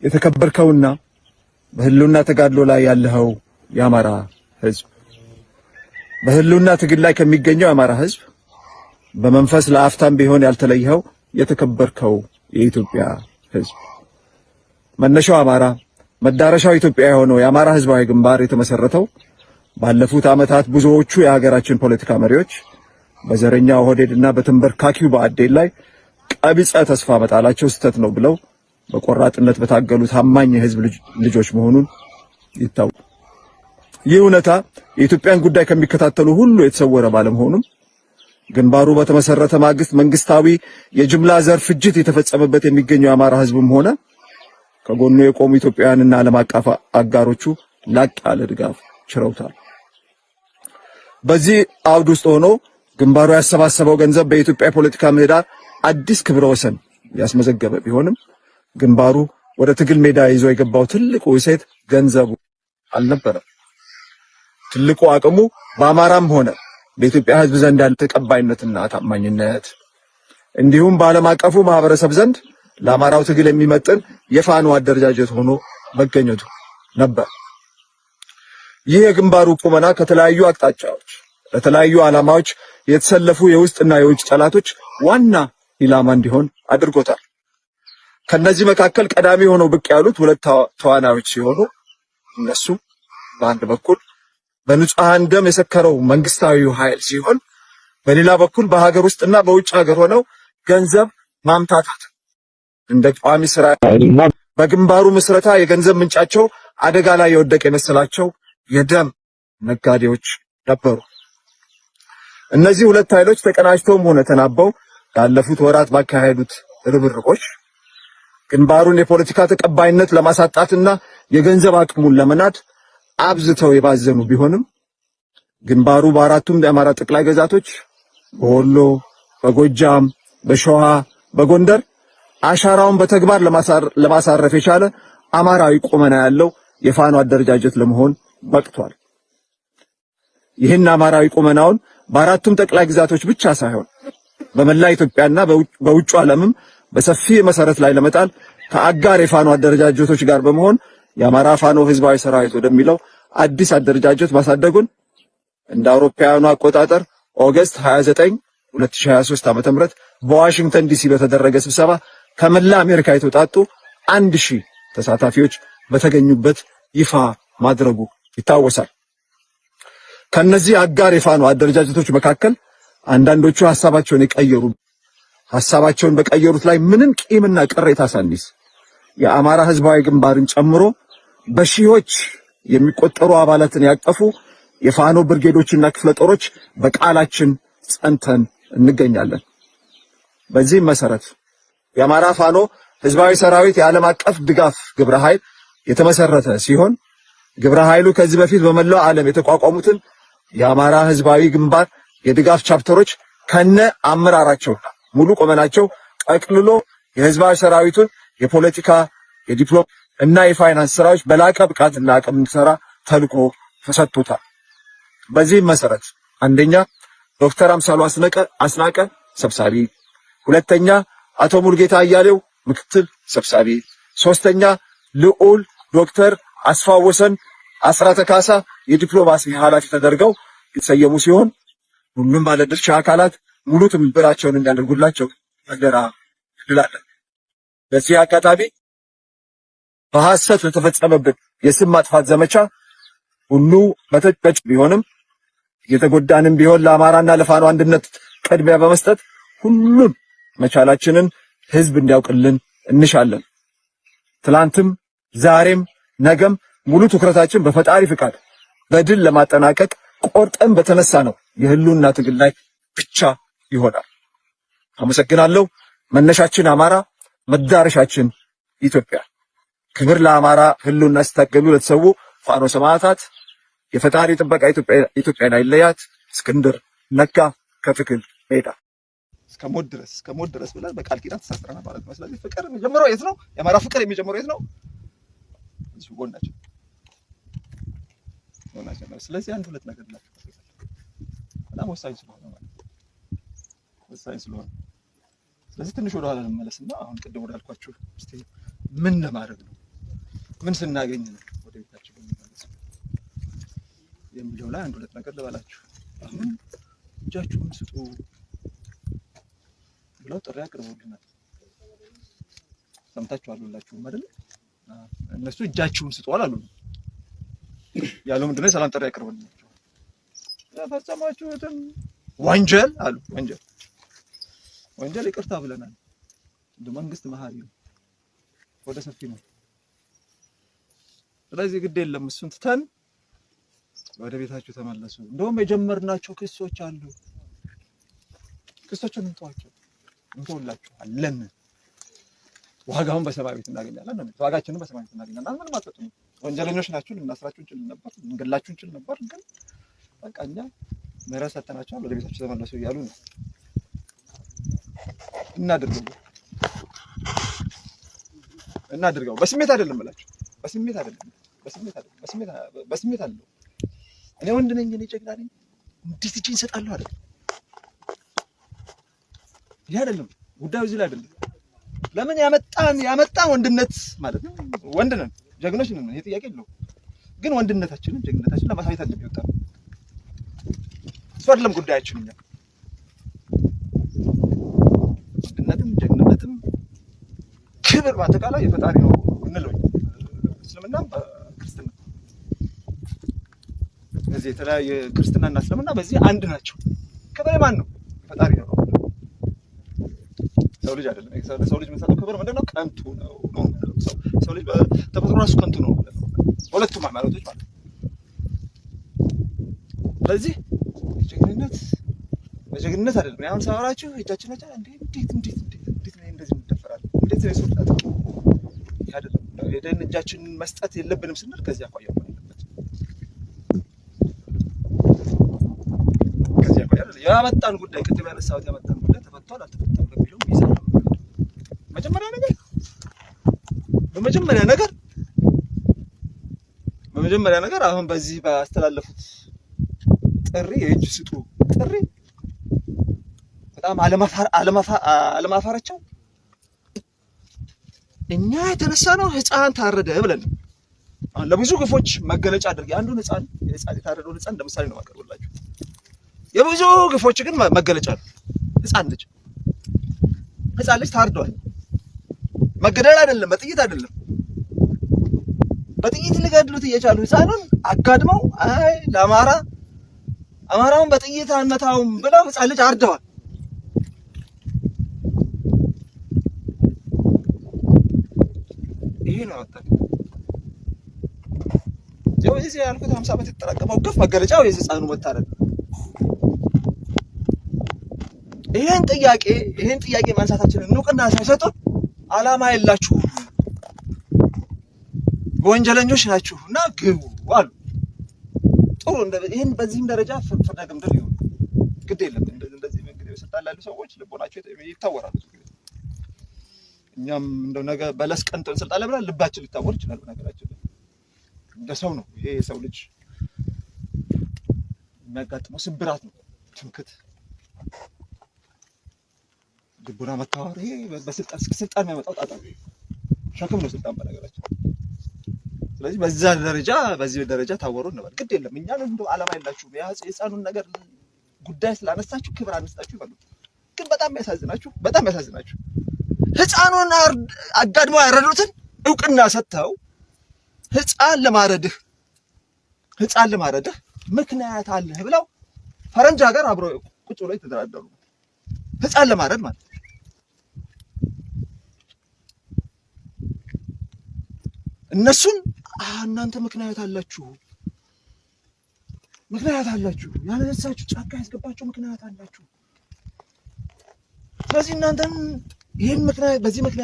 የተከበርከውና በህልውና ተጋድሎ ላይ ያለኸው የአማራ ህዝብ፣ በህልውና ትግል ላይ ከሚገኘው የአማራ ህዝብ በመንፈስ ለአፍታም ቢሆን ያልተለየኸው የተከበርከው የኢትዮጵያ ህዝብ፣ መነሻው አማራ መዳረሻው ኢትዮጵያ የሆነው የአማራ ህዝባዊ ግንባር የተመሰረተው ባለፉት ዓመታት ብዙዎቹ የሀገራችን ፖለቲካ መሪዎች በዘረኛ ኦህዴድና በተንበርካኪው ብአዴን ላይ ቀቢጸ ተስፋ መጣላቸው ስህተት ነው ብለው በቆራጥነት በታገሉ ታማኝ የህዝብ ልጆች መሆኑን ይታወቃል። ይህ እውነታ የኢትዮጵያን ጉዳይ ከሚከታተሉ ሁሉ የተሰወረ ባለመሆኑም ግንባሩ በተመሰረተ ማግስት መንግስታዊ የጅምላ ዘር ፍጅት የተፈጸመበት የሚገኘው የአማራ ህዝብም ሆነ ከጎኑ የቆሙ ኢትዮጵያውያንና ዓለም አቀፍ አጋሮቹ ላቅ ያለ ድጋፍ ችረውታል። በዚህ አውድ ውስጥ ሆኖ ግንባሩ ያሰባሰበው ገንዘብ በኢትዮጵያ የፖለቲካ ምህዳር አዲስ ክብረ ወሰን ያስመዘገበ ቢሆንም ግንባሩ ወደ ትግል ሜዳ ይዞ የገባው ትልቁ እሴት ገንዘቡ አልነበረም። ትልቁ አቅሙ በአማራም ሆነ በኢትዮጵያ ሕዝብ ዘንድ ያለ ተቀባይነትና ታማኝነት እንዲሁም በዓለም አቀፉ ማህበረሰብ ዘንድ ለአማራው ትግል የሚመጥን የፋኖ አደረጃጀት ሆኖ መገኘቱ ነበር። ይህ የግንባሩ ቁመና ከተለያዩ አቅጣጫዎች ለተለያዩ ዓላማዎች የተሰለፉ የውስጥና የውጭ ጠላቶች ዋና ኢላማ እንዲሆን አድርጎታል። ከነዚህ መካከል ቀዳሚ ሆነው ብቅ ያሉት ሁለት ተዋናዮች ሲሆኑ እነሱም በአንድ በኩል በንጹሐን ደም የሰከረው መንግስታዊው ኃይል ሲሆን፣ በሌላ በኩል በሀገር ውስጥና በውጭ ሀገር ሆነው ገንዘብ ማምታታት እንደ ቋሚ ስራ በግንባሩ ምስረታ የገንዘብ ምንጫቸው አደጋ ላይ የወደቀ የመሰላቸው የደም ነጋዴዎች ነበሩ። እነዚህ ሁለት ኃይሎች ተቀናጅተውም ሆነ ተናበው ላለፉት ወራት ባካሄዱት ርብርቆች ግንባሩን የፖለቲካ ተቀባይነት ለማሳጣትና የገንዘብ አቅሙን ለመናድ አብዝተው የባዘኑ ቢሆንም ግንባሩ በአራቱም የአማራ ጠቅላይ ግዛቶች በወሎ፣ በጎጃም፣ በሸዋ፣ በጎንደር አሻራውን በተግባር ለማሳረፍ የቻለ አማራዊ ቁመና ያለው የፋኖ አደረጃጀት ለመሆን በቅቷል። ይህን አማራዊ ቁመናውን በአራቱም ጠቅላይ ግዛቶች ብቻ ሳይሆን በመላ ኢትዮጵያና በውጭ ዓለምም በሰፊ መሰረት ላይ ለመጣል ከአጋር የፋኖ አደረጃጀቶች ጋር በመሆን የአማራ ፋኖ ህዝባዊ ሰራዊት ወደሚለው አዲስ አደረጃጀት ማሳደጉን እንደ አውሮፓውያኑ አቆጣጠር August 29 2023 ዓ.ም በዋሽንግተን ዲሲ በተደረገ ስብሰባ ከመላ አሜሪካ የተውጣጡ 1000 ተሳታፊዎች በተገኙበት ይፋ ማድረጉ ይታወሳል። ከነዚህ አጋር የፋኖ አደረጃጀቶች መካከል አንዳንዶቹ ሐሳባቸውን የቀየሩ ሐሳባቸውን በቀየሩት ላይ ምንም ቂምና ቅሬታ ሳንይዝ የአማራ ህዝባዊ ግንባርን ጨምሮ በሺዎች የሚቆጠሩ አባላትን ያቀፉ የፋኖ ብርጌዶችና ክፍለ ጦሮች በቃላችን ጸንተን እንገኛለን። በዚህም መሰረት የአማራ ፋኖ ህዝባዊ ሰራዊት የዓለም አቀፍ ድጋፍ ግብረ ኃይል የተመሰረተ ሲሆን ግብረ ኃይሉ ከዚህ በፊት በመላው ዓለም የተቋቋሙትን የአማራ ህዝባዊ ግንባር የድጋፍ chapter ኦች ከነ አመራራቸው ሙሉ ቁመናቸው ጠቅልሎ የህዝባዊ ሰራዊቱን የፖለቲካ፣ የዲፕሎማሲ እና የፋይናንስ ስራዎች በላቀ ብቃትና አቅም እንዲሰራ ተልዕኮ ተሰጥቶታል። በዚህም መሰረት አንደኛ ዶክተር አምሳሉ አስናቀ ሰብሳቢ፣ ሁለተኛ አቶ ሙልጌታ አያሌው ምክትል ሰብሳቢ፣ ሶስተኛ ልዑል ዶክተር አስፋወሰን አስራተ ካሳ የዲፕሎማሲ ኃላፊ ተደርገው የተሰየሙ ሲሆን ሁሉም ባለድርሻ አካላት ሙሉ ትብብራቸውን እንዲያደርጉላቸው አደራ እንላለን። በዚህ አጋጣሚ በሐሰት ለተፈጸመብን የስም ማጥፋት ዘመቻ ሁሉ መተጨጭ ቢሆንም የተጎዳንም ቢሆን ለአማራና ለፋኖ አንድነት ቅድሚያ በመስጠት ሁሉን መቻላችንን ህዝብ እንዲያውቅልን እንሻለን። ትላንትም ዛሬም ነገም ሙሉ ትኩረታችን በፈጣሪ ፍቃድ በድል ለማጠናቀቅ ቆርጠን በተነሳ ነው የህልውና ትግል ላይ ብቻ ይሆናል። አመሰግናለሁ። መነሻችን አማራ፣ መዳረሻችን ኢትዮጵያ። ክብር ለአማራ ህልውና ሲታገሉ ለተሰዉ ፋኖ ሰማዕታት። የፈጣሪ ጥበቃ ኢትዮጵያን አይለያት። እስክንድር ነጋ ከትግል ሜዳ። እስከ ሞት ድረስ፣ እስከ ሞት ድረስ ብለን በቃል ኪዳን ተሳስረናል ማለት ነው። ስለዚህ ፍቅር የሚጀምረው የት ነው? የአማራ ፍቅር የሚጀምረው የት ነው? እዚሁ ጎናችን ጎናችን ነው። ስለዚህ አንድ ሁለት ነገር ላችሁ በጣም ወሳኝ ስለሆነ ማለት ነው። ወሳኝ ስለሆነ ስለዚህ ትንሽ ወደ ኋላ ልመለስና አሁን ቅድም ወዳልኳችሁ እስቲ ምን ለማድረግ ነው ምን ስናገኝ ነው ወደ ቤታችን የምንመለሰው የሚለው ላይ አንድ ሁለት ነገር ልበላችሁ። አሁን እጃችሁን ስጡ ብለው ጥሪ አቅርበውልናል። ሰምታችኋል ሁላችሁም አይደል? እነሱ እጃችሁን ስጡ አላሉ። ያለው ምንድነው? የሰላም ጥሪ አቅርበውልናል። የፈጸማችሁትን ወንጀል አሉ። ወንጀል ወንጀል ይቅርታ ብለናል። እንደ መንግስት መሀሪ ነው፣ ወደ ሰፊ ነው። ስለዚህ ግድ የለም እሱን ትተን ወደ ቤታችሁ ተመለሱ። እንደውም የጀመርናቸው ክሶች አሉ። ክሶችን እንተዋቸው፣ እንተውላችኋለን። ዋጋውን በሰማይ ቤት እናገኛለን ነው። ዋጋችንን በሰማይ ቤት እናገኛለን። ምንም አትሰጡንም። ወንጀለኞች ናችሁ፣ ልናስራችሁ እንችል ነበር፣ ልንገላችሁ እንችል ነበር። ግን በቃ እኛ ምህረት ሰጥተናቸዋል፣ ወደ ቤታችሁ ተመለሱ እያሉ ነው። እናድርገው እናድርገው። በስሜት አይደለም እላችሁ፣ በስሜት አይደለም፣ በስሜት አይደለም፣ በስሜት በስሜት አይደለም። እኔ ወንድ ነኝ፣ እኔ ጀግና ነኝ፣ እንዴት እጄን እሰጣለሁ አይደለም። ይሄ አይደለም ጉዳዩ፣ እዚህ ላይ አይደለም። ለምን ያመጣን ወንድነት ማለት ነው። ወንድ ነን፣ ጀግኖች ነን፣ ይሄ ጥያቄ የለውም። ግን ወንድነታችንን ጀግንነታችንን ለማሳየት አይደለም የወጣነው። እሱ አይደለም ጉዳያችን። እኛ ወንድነትም ጀግንነትም ክብር በአጠቃላይ የፈጣሪ ነው እንለው፣ እስልምናም ክርስትና በዚህ የተለያየ ክርስትናና እስልምና በዚህ አንድ ናቸው። ክብር የማን ነው? የፈጣሪ ነው። ሰው ልጅ አይደለም። ሰው ልጅ የምንሰጠው ክብር ምንድነው? ከንቱ ነው ነው። ሰው ልጅ ተፈጥሮ ራሱ ከንቱ ነው፣ ሁለቱም ሃይማኖቶች ማለት ነው። ስለዚህ ጀግንነት በጀግንነት አይደለም። አሁን ሳወራችሁ እጃችን ነቻ እንዴ እንዴት እንዴት እንዴት እንዴት ነው እንደዚህ እንደፈራለን? እንዴት ነው የሰው ልጅ አይደለም። ሄደን እጃችንን መስጠት የለብንም ስንል ከዚህ አኳያ መሆን አለበት። ከዚህ አኳያ አይደለም ያመጣን ጉዳይ፣ ቅድም ያነሳሁት ያመጣን ጉዳይ ተፈቷል አልተፈታም በሚለው ሚዛን ነው። መጀመሪያ ነገር በመጀመሪያ ነገር በመጀመሪያ ነገር አሁን በዚህ ባስተላለፉት ጥሪ፣ የእጅ ስጡ ጥሪ በጣም አለማፈራቸው። እኛ የተነሳ ነው ህፃን ታረደ ብለን አሁን ለብዙ ግፎች መገለጫ አድርጌ አንዱን ህፃን የህፃን የታረደውን ህፃን ለምሳሌ ነው የማቀርብላችሁ። የብዙ ግፎች ግን መገለጫ ነው። ህፃን ልጅ ታርዷል። መገደል አይደለም፣ በጥይት አይደለም፣ በጥይት ሊገድሉት እየቻሉ ህፃኑን አጋድመው አይ ለአማራ አማራውን በጥይት አንመታውም ብለው ህፃን ልጅ አርደዋል። ይሄ ነው አጣ ያው እዚህ ያልኩት 50 ዓመት የተጠራቀመው ግፍ መገለጫው የህፃኑ መታረድ ነው። ይሄን ጥያቄ ማንሳታችንን እውቅና ሳይሰጡን ዓላማ የላችሁም፣ ወንጀለኞች ናችሁ እና ግቡ አሉ። ጥሩ፣ ይሄን በዚህም ደረጃ ፍርደ ገምድል ይሁን ግድ የለም። እንደዚህ እንግዲህ ስልጣን ላሉ ሰዎች ልቦናቸው ይታወራል። ብዙ ጊዜ እኛም እንደው ነገ በለስ ቀንቶን ስልጣን ላይ ብለን ልባችን ሊታወር ይችላል። በነገራችን ላይ እንደ ሰው ነው። ይሄ የሰው ልጅ የሚያጋጥመው ስብራት ነው። ትምክት፣ ልቦና መታወር፣ ይሄ በስልጣን ስልጣን የሚያመጣው ጣጣ ነው። ሸክም ነው ስልጣን በነገራችን። ስለዚህ በዛ ደረጃ በዚህ ደረጃ ታወሩ እንበል። ግድ የለም እኛን እንደው ዓላማ የላችሁም የህፃኑን ነገር ጉዳይ ስላነሳችሁ ክብር አነሳችሁ ይበሉ። ግን በጣም ያሳዝናችሁ፣ በጣም ያሳዝናችሁ ህፃኑን አጋድመው ያረዱትን እውቅና ሰጥተው ህፃን ለማረድህ ምክንያት አለህ ብለው ፈረንጅ ሀገር አብረው ቁጭ ብለው የተደራደሩ፣ ህፃን ለማረድ ማለት ነው። እነሱን እናንተ ምክንያት አላችሁ፣ ምክንያት አላችሁ፣ ያነሳችሁ ጫካ ያስገባችሁ ምክንያት አላችሁ። ስለዚህ እናንተም ይህን ምክንያት በዚህ ምክንያት